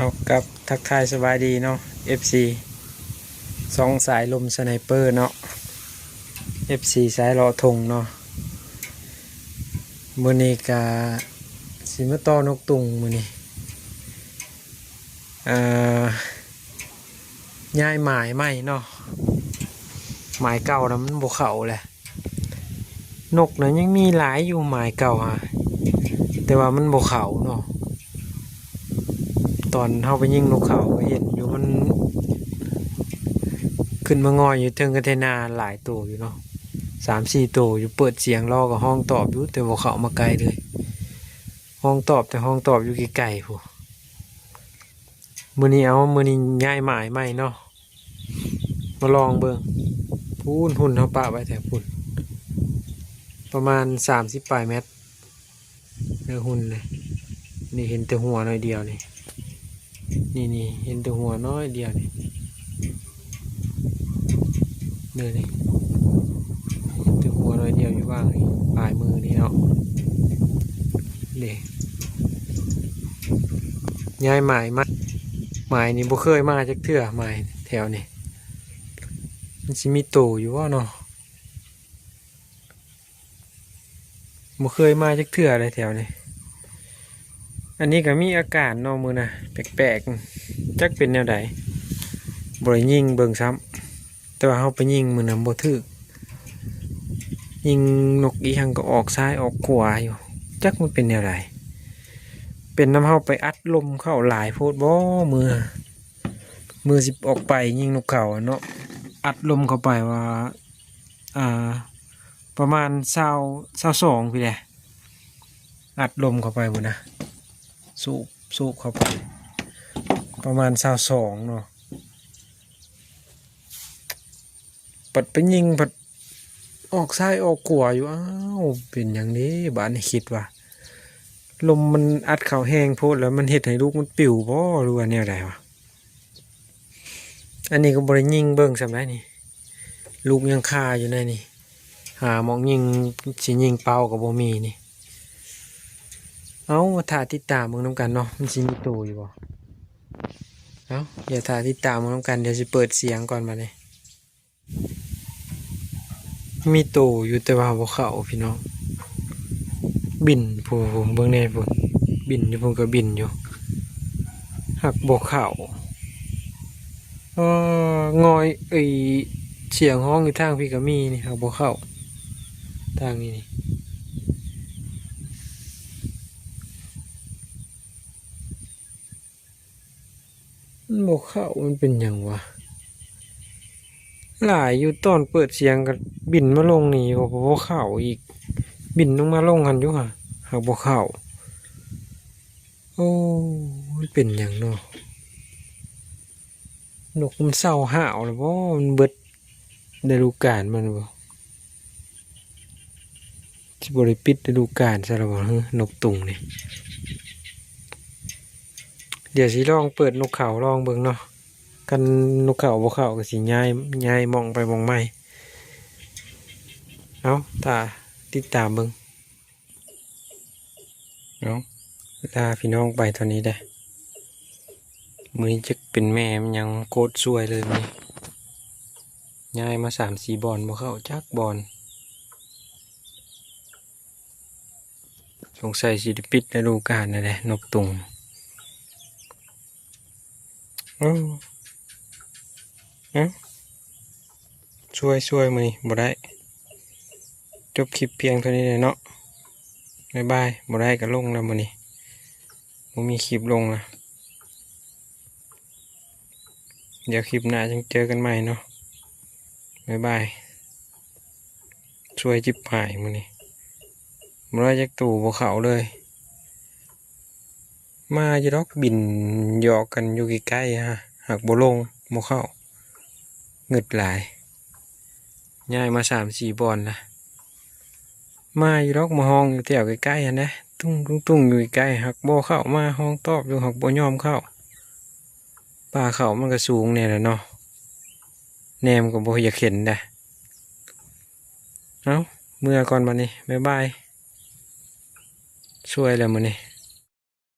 ເອົາ ກັບທັກທາຍສະບາຍດີເນາະ ເອັຟຊີ ຊ່ອງສາຍລົມສະໄນເປີເນາະ ເອັຟຊີ ສາຍເລາະທົ່ງເນາະ. ມື້ນີ້ກະຊິມາຕໍ່ນົກຕຸງມື້ນີ້ ເອີ ຍ້າຍໝາຍໃໝ່ເນາະ. ໝາຍເກົ່ານະມັນບໍ່ເຂົ້າແຫຼະ. ນົກນະຍັງມີຫຼາຍຢູ່ໝາຍເກົ່າຫາ ແຕ່ວ່າມັນບໍ່ເຂົ້າເນາະ. ຕອນເຮົາໄປຍິງນົກເຂົາກໍເຫັນຢູ່ ມັນຂຶ້ນມາງອຍຢູ່ເທິງກະເທນາຫຼາຍໂຕຢູ່ເນາະ ສາມສີ່ໂຕຢູ່. ເປີດສຽງລໍກໍຮ້ອງຕອບຢູ່ ແຕ່ບໍ່ເຂົ້າມາໃກ້ເລີຍ. ຮ້ອງຕອບ ແຕ່ຮ້ອງຕອບຢູ່ໄກໆພຸ້ນ. ມື້ນີ້ເອົາ ມື້ນີ້ຍ້າຍໝາຍໃໝ່ເນາະ ມາລອງເບິ່ງ. ພຸ້ນ ຫຸ່ນເຮົາປະໄວ້ແຖວພຸ້ນ ປະມານສາມສິບປາຍແມັດເດີ ຫຸ່ນເລີຍ. ນີ້ເຫັນແຕ່ຫົວໜ້ອຍດຽວນີ້ ນີ້ໆ ເຫັນແຕ່ຫົວໜ້ອຍດຽວນີ້. ເດີນີ້ ແຕ່ຫົວໜ້ອຍດຽວຢູ່ຫວ່າງນີ້ ປາຍມືນີ້ເນາະ. ເດ້ ຍ້າຍໝາຍມາ ໝາຍນີ້ບໍ່ເຄີຍມາຈັກເທື່ອ ໝາຍແຖວນີ້. ມັນຊິມີໂຕຢູ່ບໍ່ເນາະ? ບໍ່ເຄີຍມາຈັກເທື່ອເລີຍແຖວນີ້. ອັນນີ້ກໍມີອາການເນາະ ມື້ນະ ແປກໆ ຈັກເປັນແນວໃດ. ບໍ່ໄດ້ຍິງເບິ່ງຊ້ຳ ແຕ່ວ່າເຮົາໄປຍິງມື້ນະບໍ່ຖືກ. ຍິງນົກອີ່ຫຍັງກໍອອກຊ້າຍອອກຂວາຢູ່ ຈັກມັນເປັນແນວໃດ. ເປັນນຳເຮົາໄປອັດລົມເຂົ້າຫຼາຍໂພດບໍ່ ມື້ ມື້ຊິອອກໄປຍິງນົກເຂົາເນາະ ອັດລົມເຂົ້າໄປວ່າ ອ່າ ປະມານຊາວ ຊາວສອງພີ້ແຫຼະ. ອັດລົມເຂົ້າໄປພຸ້ນນະ ສູບ ສູບເຂົ້າໄປ ປະມານຊາວສອງເນາະ. ບັດໄປຍິງ ບັດອອກຊ້າຍອອກຂວາຢູ່. ອ້າວ ເປັນຫຍັງເດບາດນີ້? ຄິດວ່າລົມມັນອັດເຂົ້າແຮງໂພດ ແລ້ວມັນເຮັດໃຫ້ລູກມັນປິວບໍ່ ຫຼືວ່າແນວໃດວະ? ອັນນີ້ກໍບໍ່ໄດ້ຍິງເບິ່ງສ່ຳໃດນີ້ ລູກຍັງຄາຢູ່ໃນນີ້ ຫາໝ່ອງຍິງ ຊິຍິງເປົ້າກໍບໍ່ມີນີ້. ເອົາ ຖ້າຕິດຕາມເບິ່ງນຳກັນເນາະ ມັນຊິມີໂຕຢູ່ບໍ່? ເອົາ ດຽວຖ້າຕິດຕາມເບິ່ງນຳກັນ ດຽວຊິເປີດສຽງກ່ອນບາດນີ້. ມີໂຕຢູ່ ແຕ່ວ່າບໍ່ເຂົ້າພີ່ນ້ອງ. ບິນ ຜູ້ ຜູ້ ເບິ່ງແດ່ພຸ້ນ ບິນຢູ່ພຸ້ນກໍບິນຢູ່ ຫາກບໍ່ເຂົ້າ. ເອີ ງອຍ ເອີຍ ສຽງຮ້ອງຢູ່ທາງພີ້ກໍມີນີ້ ຫາກບໍ່ເຂົ້າ ທາງນີ້ນີ້. ມັນບໍ່ເຂົ້າ ມັນເປັນຫຍັງວະ? ຫຼາຍຢູ່ ຕອນເປີດສຽງກໍບິນມາລົງນີ້ ກໍບໍ່ເຂົ້າອີກ ບິນລົງມາລົງຫັ້ນຢູ່ຫາ ຫາກບໍ່ເຂົ້າ. ໂອ້ ມັນເປັນຫຍັງເນາະ? ນົກມັນເຊົາຫ້າວແລ້ວບໍ່? ມັນເບິດລະດູການມັນບໍ່? ຊິບໍ່ໄດ້ປິດລະດູການຊະລະບໍ່ ນົກຕຸງນີ້? ດຽວຊິລອງເປີດນົກເຂົາລອງເບິ່ງເນາະ ຄັນນົກເຂົາບໍ່ເຂົ້າກໍຊິຍ້າຍ ຍ້າຍໝ່ອງໄປໝ່ອງໃໝ່. ເອົາ ຖ້າຕິດຕາມເບິ່ງ. ເອົາ ລາພີ່ນ້ອງໄປເທົ່ານີ້ເດີ້. ມື້ນີ້ຈັກເປັນແມ່ມັນຫຍັງ ໂຄດຊວຍເລີຍມື້ນີ້ ຍ້າຍມາສາມສີ່ບ່ອນ ບໍ່ເຂົ້າຈັກບ່ອນ. ສົງໄສຊິໄດ້ປິດລະດູການແລ້ວແຫຼະ ນົກຕຸງ. ໂອ້ ເອົ້າ ຊ່ວຍໆ ມື້ນີ້ບໍ່ໄດ້. ຈົບຄລິບພຽງເທົ່ານີ້ແຫຼະເນາະ. ບາຍບາຍ. ບໍ່ໄດ້ກໍລົງແລ້ວມື້ນີ້ ບໍ່ມີຄລິບລົງລະ. ດຽວຄລິບໜ້າຈັ່ງເຈີກັນໃໝ່ເນາະ. ບາຍບາຍ. ຊ່ວຍຈິບຫາຍມື້ນີ້ ບໍ່ໄດ້ຈັກໂຕ ບໍ່ເຂົ້າເລີຍ. ມາຢູ່ດອກ ບິນຢອກກັນຢູ່ໃກ້ໆ ຫາ ຫາກບໍ່ລົງ ບໍ່ເຂົ້າ. ງຶດຫຼາຍ ຍ້າຍມາສາມສີ່ບ່ອນລະ. ມາຢູ່ດອກ ມາຮ້ອງຢູ່ແຖວໃກ້ໆຫັ້ນນະ ຕຸ້ງໆໆ ຢູ່ໃກ້ໆ ຫາກບໍ່ເຂົ້າ. ມາຮ້ອງຕອບຢູ່ ຫາກບໍ່ຍອມເຂົ້າ. ປ່າເຂົາມັນກໍສູງແດ່ລະເນາະ ແນມກໍບໍ່ຢາກເຫັນດະ. ເອົ້າ ເມືອກ່ອນບັດນີ້ ບາຍບາຍ. ຊ່ວຍແລ້ວມື້ນີ້